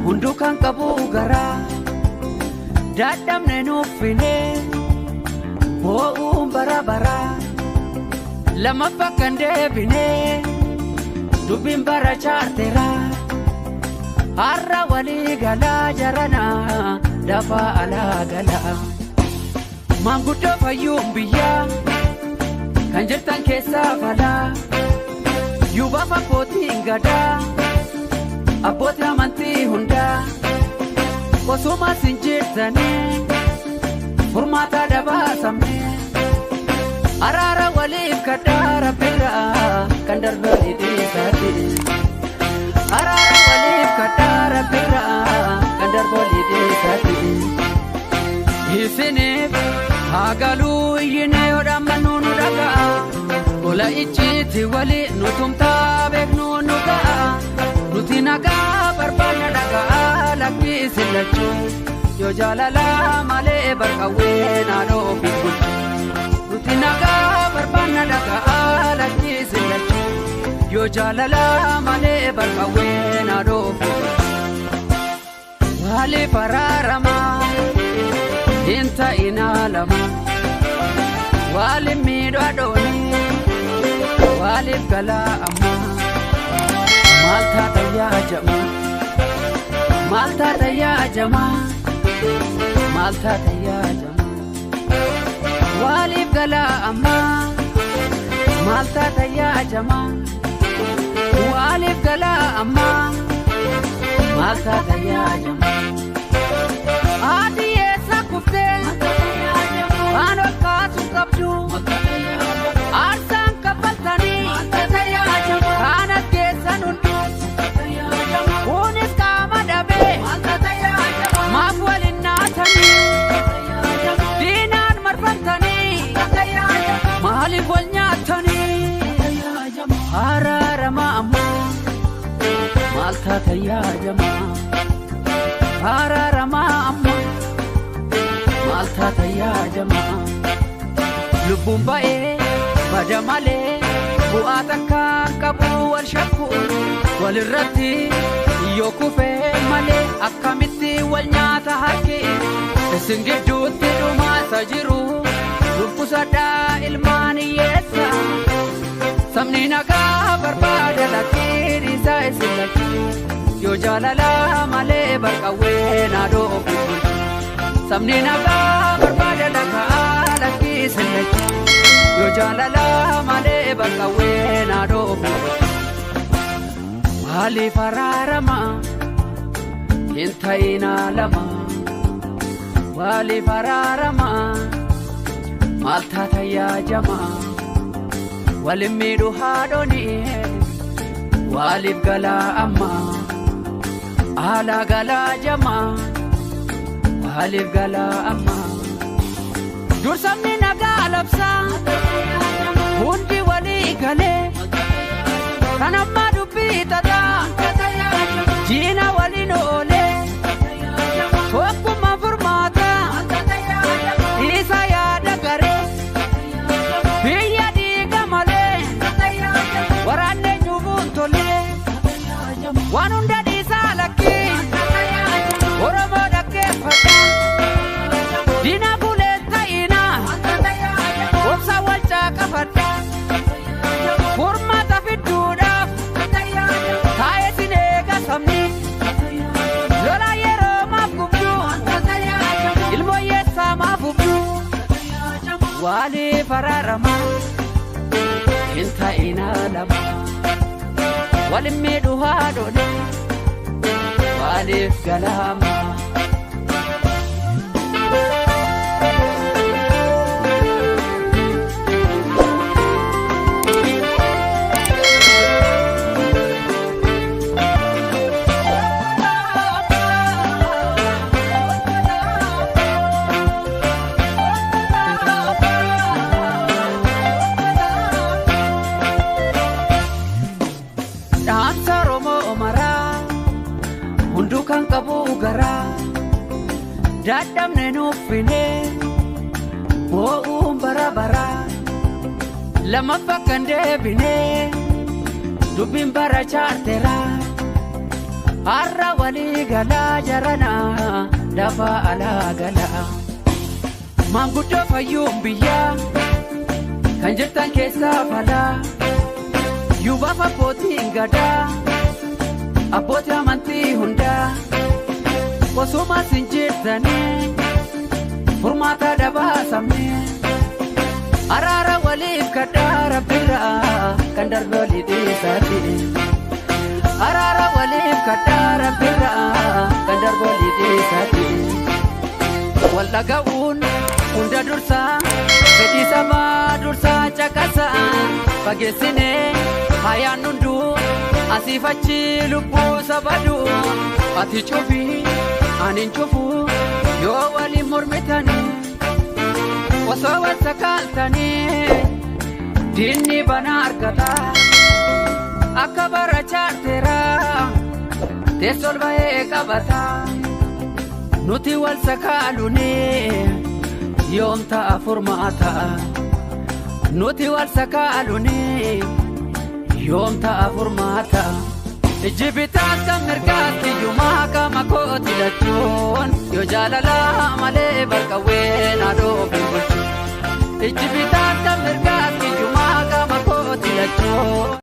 Hunduu kan qabu garaa dadhabne nuffine boo'uun bara baraa lammaffaa kan deebine dubbiin bara chaarteraa har'a walii galaa jaranaa dafaa alaa galaa maanguddoo fayyuun biyyaa kan jirtan keessaa falaa yuubaaf abbootiin gadaa. Abbootii amantii hundaa osuma sin jirtanii furmaata dabaasamne araara waliif kadhaa rabbirraa kan darbanii dhiisaati. Araara waliif kadhaa rabbirraa kan darbanii dhiisaati. Isiniif haa galuu iyyinee yoo dhaammannu nu dhaga'a. Tola icciitii walii nu tumtaa beeknu nu ga'a. Nuti nagaa barbaanna dhagaa lakkii isin lachuu yoo jaalalaa malee barqawwee naannoo ofiif bulchu. Nuti nagaa barbaanna dhagaa lakkii isin lachuu yoo jaalalaa malee barqawwee naannoo ofiif bulchu. Waliif araaramaa hin ta'inaa lama waliif miidhaa dhoonii waliif galaa ammaa. Maal taata yaa jamaa? Maal taata yaa jamaa? Maal taata yaa jamaa? Waliif galaa ammaa. Maal taata yaa jamaa? Waliif galaa ammaa. Maal taata yaa jamaa? Haati eessa kuftee? Waan ol kaasu qabdu. Aarsaan kaffaltanii. Kanas keessan hunduu. Kunis qaama dhabee. Maaf waliin naatanii. Diinaan marfamtanii. Maaliif wal nyaatanii? Araaramaa ammaa. Maal taata yaa jamaa? Araaramaa ammaa. Maal taata yaa jamaa? Lubbuun ba'ee bada malee. Bu'aa takka qabu wal shakku walirratti yoo kufee malee akkamitti wal nyaata harki isin gidduutti dhumaasa jiru lubbusadhaa ilmaan hiyyeessa sabni nagaa barbaada lakkii dhiisaa isin lakkii yoo jaalalaa malee barqawwee naadoo ofiif bulchu sabni nagaa barbaada lakaa lakkii isin lakkii. Yoo jaalalaa malee barqawwee naadoo ofiif bulchu. Waliif araaramaa hin ta'inaa lama. Waliif araaramaa maal taata yaa jamaa? Waliin miidhuu haadhoonii waliif galaa ammaa. Alaa galaa jamaa waliif galaa ammaa. Dursamni nagaa labsaa hundi walii galee kan ammaa dubbii tataa diina waliin oolee tokkummaan furmaata isa yaada garee biyya dhiiga malee waraannee nyuubuun tolee waan hunda dhiisaa lakkii Oromoo dhaggeeffadha diina bulee ta'ina obsa wal caaqafadha furmaata fidduudhaaf taa'ee sin eega sabni lola yeroo maaf gubdu ilmoo yeessaa maaf hubdu waliif araaramaa hin ta'inaa lama waliin miidhuu haadholee waliif galaamaa. Dhaamsa Oromoo maraa hunduu kan qabu garaa dadhabne nuffine boo'uun bara baraa lammaffaa kan deebine dubbiin bara chaarteraa Har'a walii galaa jaranaa lafa alaa galaa. Maanguddoo fayyuun biyyaa kan jirtan keessaa falaa. Yuubaaf abbootiin gadaa abbootii amantii hundaa. Osumas hin jirtanii furmaata dabaasamne. Araara waliif kadhaa rabbirraa kan darbe walii dhiisaati. Araara waliif kadhaa rabbirraa kan darbe walii dhiisaati. Wal dhaga'uun hunda dursaa fedhii sabaa dursaa caqasaa fageessinee hayaan hunduu asiif achi lubbuu sabaduu ati cufii ani hin cufuu yoo waliin mormitanii osoo wal sakaaltanii diinni bana argata akka bara chaarteeraa teessoo ol ba'ee qabata nuti wal sakaaluuni yoom ta'a furmaata nuti wal sakaaluuni yoom ta'a furmaata. Ijji bitaas kan mirgaatti iyyumaa qaama kooti lachuun yoo jaalalaa malee barqawween haadhoo fi bulchu. Ijji bitaas kan mirgaatti.